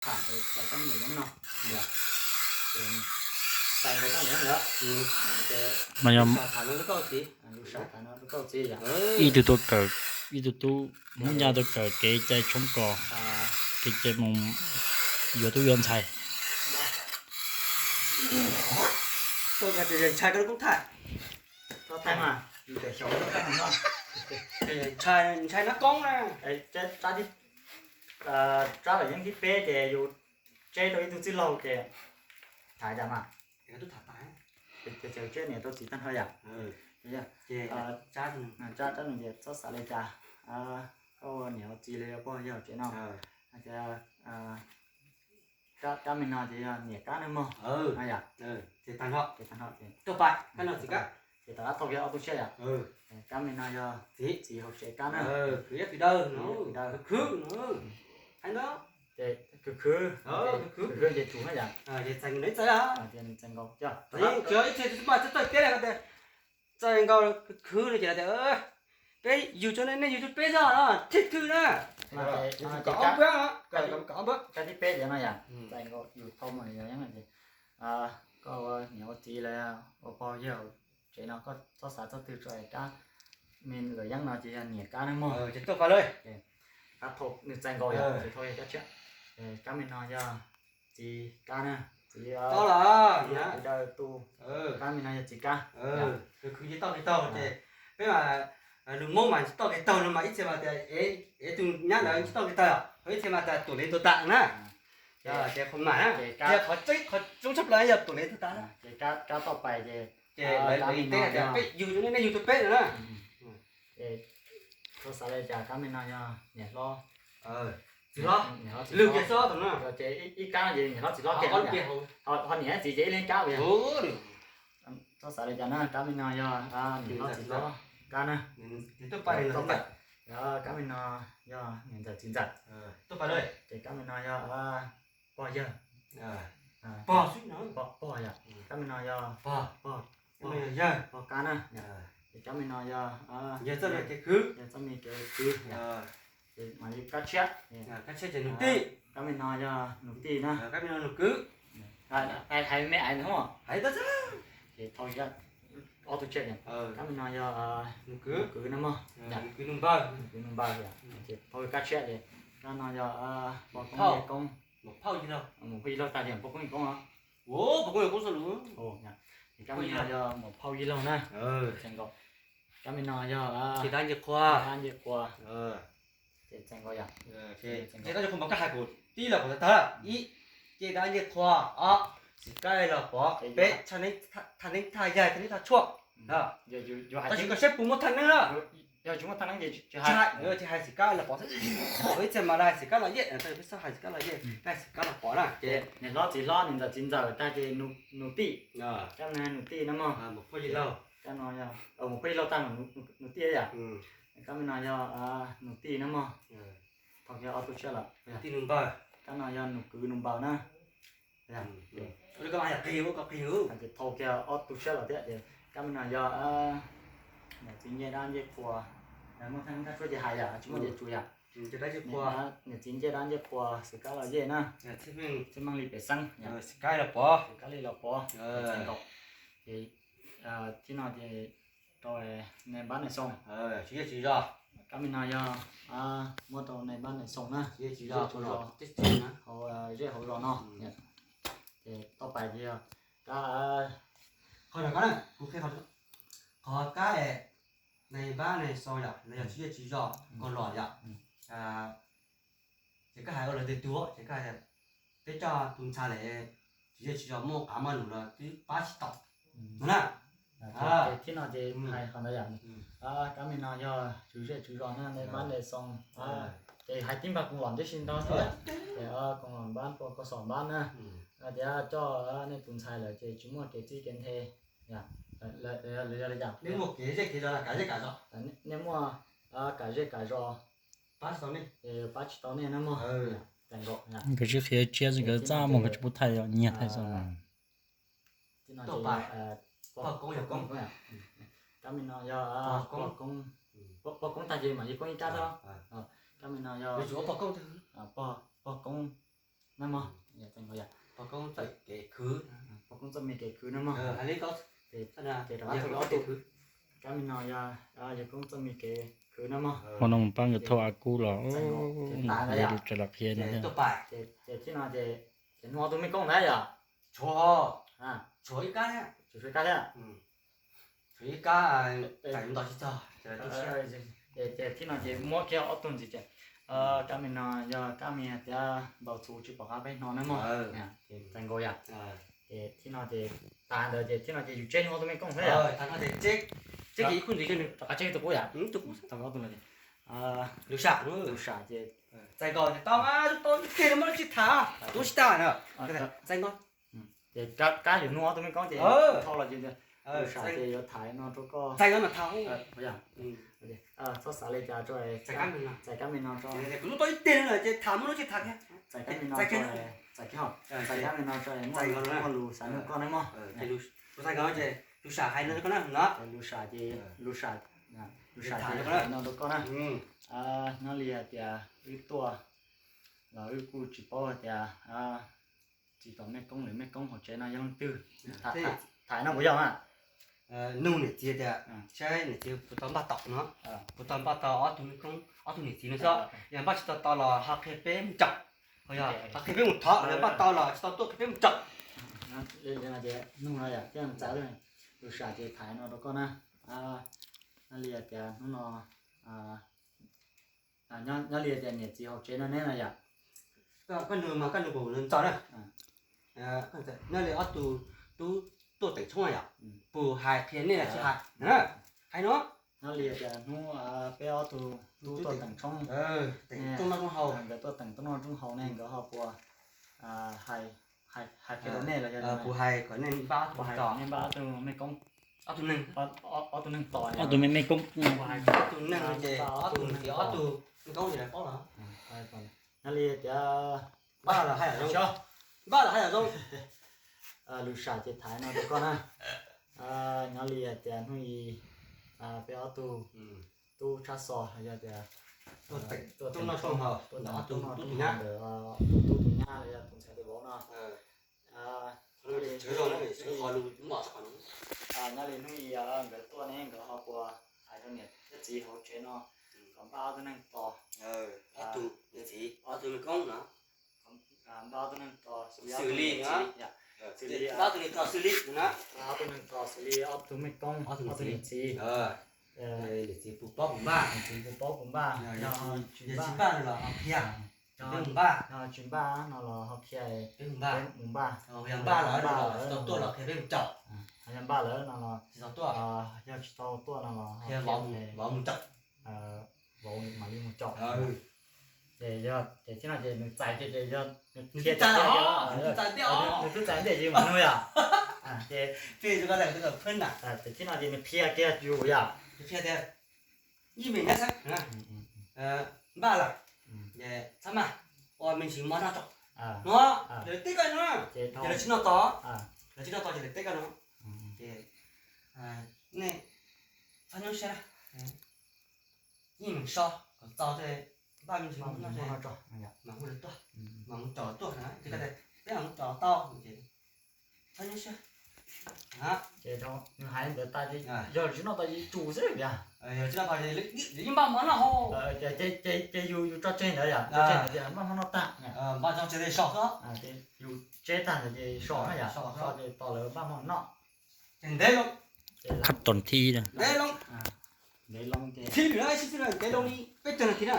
Tham txog kab me nyuam yeeb no, ces txais tau kab me nyuam yeeb lawm, ces mas yog tham no rau koj txiv, lus sam tham no rau koj txiv yom. Ib tug tuaj kawm, ib tug tub Hmoob Nyab tuaj kawm kev cai tshoob kos, kev cai mus yuav tub yuav ntxhais. Ntshai koj kuj tham, koj tham mas, ntshai, ntshai nab koob na. Tsab lawm yeeb thib peb ces yus tseb rau ib tug txwj laug ces tham cas mas, ces tseb niam rau txiv tag nrho yom. Tsab, tsab nws ces txhob xav li cas, koj ua niam ua txiv los yog pog yawg tsev no, tias kab me no ces yog niam kab nawb mog. Yom, ces tag nrho, ces tag nrho ces tuaj pais kab no txiv kab, ces tom qab thaum kiag ob tug tshiab yom. Kab me no yog txiv, txiv hauv tsev kab na. Khwv dawb khwv dawb, khwv khwv no, hais ntawd, ces khwv khwv, khwv khwv ces tsum na yom. Ces txais nkaus, txais nkaus coj, tsis ib txhia tsis paj txawj tiab li tias txais nkaus khwv khwv no ces tias peb yug tso nej, nej yug tso peb zog no thib thwj na. Kab thib peb tias no yom, txais nkaus yus thau mus yog yeeb ces koj ua niam ua txiv los ua pog yawg tsev no koj txhob xav txog twg tso es kab me lawm yeeb no ces yog niam kab nawb mog. Ces tuaj pais lawm, kab thau nws txais nkaus yom, ces thau yog kab tshiab, kab me no yog txiv kab na, txiv, txiv hauv tsev tu, kab me no yog txiv kab. Khwv khwv ces toj kev taug ces peb mas lus Hmoob mas toj kev taug no mas ib txhia mas tias ev tus nyab ntawd toj kev taug, ho ib txhia mas tias tuam lev tuag tam na. Ces qhov mas na, qhov tseeb qhov coob tshaj plaws yog tuam lev tuag tam na. Ces kab toj pais ces, ces lawv teb tias peb yug rau nej, nej yug rau peb no na. Txhob xav li cas, kab me no yog niam hlob, txiv hlob, lwg kiag xwb tam no. Ces ib kab ces niam hlob txiv hlob kiag, ho niam txiv ces ib leeg kab yom. Txhob xav li cas na, kab me no yog niam hlob txiv hlob kab na. Kab me no yog niam ntxawm txiv ntxawm. Ces kab me no yog pog yawg, pog, pog yom. Kab me no yog pog, pog kab na. Ces kab me no yog yawg txoj me kev khwv, yawg txoj me kev khwv. Ces mam li kab tshiab, kab tshiab ces nus tij. Kab me no yog nus tij na. Kab me no nus kwv. Hais me ais ntag, hais tau ces thau ob tug tshiab. Kab me no yog nus kwv, nus kwv na mog. Nus kwv nus npawg, nus kwv nus npawg yom. Ces thau kab tshiab ces kab no yog pog koob, yawg koob, muam phauj yawg laug, tag tias pog koob yawg koob os. Pog koob yawg koob xwb lus. Ces kab me no yog muam phauj yawg laug na. Kab me no yog ces dab ncej qhua, dab ncej qhua. Ces txais nkaus yom. Ces dab ncej qhua mas koj hais kuv tib los kuv tag tag. Ib, ces dab ncej qhua. Ob, txiv kab los pov. Peb, thaj neeb thaj yaig, thaj neeb thaj tshuaj. Tab sis koj saib puas muaj thaj neeb na. Yog tsis muaj thaj neeb ces tsis hais, tsis hais txiv kab los pov. Ib txhia mas hais txiv kab los yej, peb txhob hais txiv kab los yej, hais txiv kab los pov na. Ces niam hlob txiv hlob, niam ntxawm txiv ntxawm, tag ces nus tij, kab me no nus tij na mog. Muam phauj yawg laug, kab no yog muam phauj yawg laug tag mas nus tij yom. Kab me no yog nus tij na mog. Thau kiag ob tug tshiab lawm. Tij nus npawg, kab no yog nus kwv nus npawg na. Ces thau kiag ob tug tshiab lawm thiab ces kab me no yog niam txiv ncej dab ncej qhua. Muaj thaj neeb thaj tshuaj ces hais yom, tsis muaj ces tsuas yom. Niam txiv ncej dab ncej qhua, txiv kab los yej na. Txhiaj meej li pem xeeb, txiv kab los pov, txiv kab li los pov. Ces thib no ces rau nais npab nais xoo, tsis zej tsis zos. Kab me no yog muab rau nais npab nais xoo na, tsis zej tsis zos, hauv zej hauv zos no. Ces tau pais ces yog kab, qhov kab, kuv qhia qhov kab nais npab nais xoo yom, los yog tsis zej tsis zos, kaus lom yom. Ces koj hais ua lawv tes tug ces koj hais tias peb coj tus ntxhais lawm, tsis zej tsis zos, muaj qav muaj num los twb pab tsis tau no na. Ces thib no ces hais qhov ntawd yom. Kab me no yog tswv zej tswv zos na, nais npab nais xoo. Ces hais tib npag koom lom tib si ntau xwb. Ces koom lom npab, koom xom npab na, tias coj nej tus ntxhais lawm ces tsis muaj kev txij kev nthe. Yog li cas? Nej muaj kev zej kev zos, kav zej kav zos. Nej muaj kav zej kav zos, pab tsis tau nej, pab tsis tau nej na mog. Nkawd tsis qhia tsiab, nkawd txaj muag, nkawd tsis pub thaij, nyiag thaij xwb. Pog koob yawg koob. Kab me no yog pog koob, pog koob tag ces mam yawg koob ib kab xwb. Kab me no yog pog koob, na mog. Pog Koob txoj me kev khwv, pog Koob txoj me kev khwv na mog. Ces rov qab thaij ob tug, kab me no yog yawg Koob txoj me kev khwv na mog. Hmo no mus pab nkawd thauj a kub los, ces thaij los qhia no. Ces thib no ces, ces hnub ob tug mej koob ntawd yom. Tshuav, tshuav ib kab thiab, tshuav ib kab thiab, tshuav ib kab, tseem nto tsis txog. Ces thib no ces muab kiag ob tug ntxiv ces, kab me no yog kab me tias npau txhuv tsis pom qab peb hnov na mog. Txais nkaus yom. Ces thib no ces tas ntawd ces thib no ces yus tseb hnub ob tug mej koob thiab yom. Tseb kiag ib khub ntxiv, rov qab tseb tus qub yom. Tus qub ob tug no ces, Lus Sam, Lus Sam ces txais nkaus tau, tau kiag muab lub tsis tham, tub tsis tas na. Txais nkaus. Ces kab yus hnub ob tug mej koob ces thau los ces Lus Sam ces yuav thaiv no rau koj. Txais nkaus mas tham. Txhob xav li cas tso, txais kab me no tso. Kuv hnub tau ib teg no ces tham muab lub tsis tham thiab. Txais kab me no tso, txais kab me no tso, muaj lus xav nug koj na mog. Kuv txais nkaus ces Lus Sam hais no rau koj na no. Lus Sam ces, Lus Sam, Lus Sam ces hais no rau koj na. Nyob li hais tias wb tuaj los wb kuj tsis paub hais tias tsis tom mej koob lwm mej koob hauv tsev no yog leej twg. Tham no puas yog mas? Nug niam txiv tias saib niam txiv puas tau npaj tau no, puas tau npaj tau ob tug mej koob ob tug niam txiv no xwb. Yog npaj tsis tau tau los ho qhia peb mus caum, yog ho qhia peb mus thov, yog npaj tau los tsis tau tuaj qhia peb mus caum. Nug no yom, thiaj txais. Lus Sam ces tham no rau koj na. Nyob li hais tias hnub no, nyob li hais tias niam txiv hauv tsev no neb no yom. Koj nug mas koj nug kuv ntxaus na. Nyob li ob tug tub tuaj teem tshoob yom, puas hais qhia nej los tsis hais? Hais no. Nyob li tias hnub peb ob tug tub tuaj teem tshoob, teem rooj noj rooj haus, nkawd tuaj teem rooj noj rooj haus ne nkawd ho puas hais qhia rau nej los yog puas hais kom nej npaj ob tug, nej npaj ob tug mej koob, ob tug neeg tos, ob tug mej mej koob, ob tug neeg ces ob tug neeg ces ob tug mej koob ces lawv paub los. Nyob li tias npaj los hais yam zoo, npaj los hais yam zoo. Lus Sam ces tham no rau koj na. Nyob li hais tias hnub i peb ob tug tub Tshab Xos los yog tias tuaj teem rooj noj rooj haus, tuaj teem ob tug tub tus nyab, ob tug tub tus nyab los yog tus ntxhais tus vauv no. Nyob li hnub i nkawd tuaj ne nkawd ho puas hais rau niam thiab txiv hauv tsev no kom npaj ob tug neeg tos, ob tug niam txiv, ob tug mej koob no, npaj ob tug neeg tos xws li, xws li, npaj ob tug neeg tos xws li na, ob tug neeg tos xws li ob tug mej koob, ob tug niam txiv. Niam txiv puas paub puas npaj, niam txiv puas paub puas npaj, yog tsis npaj los ho qhia, yog tsis npaj no los ho qhia peb mus npaj, yog npaj lawm no los tsis tau tuaj los qhia peb mus caum, yog npaj lawm no los tsis tau tuaj, yog tsis tau tuaj no los qhia vauv mus caum, vauv mam li mus caum. Ces yog ces thib no ces nws txais ces yog nws twb txais, nws twb txais ntej ces mus nug yom. Ces ces thib no ces nws qhia kiag yus yom, qhia tias ib me nyab xwb, npaj lawm, txhob maj, ua me ntsis mov noj tso no, lawv teb koj no, ces lawv tsis noj tos, lawv tsis noj tos ces lawv teb koj no, ces nej txhob nyuaj siab na, yeej meem so kom txaus tej, npaj me ntsis mov noj tso, mas hu lawv tuaj, mas mus caum tuaj na, ces koj tias peb mam mus caum tau, ces txhob nyuaj siab. Ces nws hais ntawd tas ces yog tsis noj tos ces tsum xwb tiag, yog tsis noj tos ces yeej npaj mov noj hauv, ces yus yus tso tseg ntawd yom, tso tseg ntawd tias npaj mov noj tag, npaj tso tseg tej so xwb, ces yus tseb tag ntawd ces so na yom, so ces tos lawv npaj mov noj. Ces ntev loo, khab tom thib, ntev loo, ntev loo ces thib lwm no ib si xwb ntev loo li peb caug nas this na.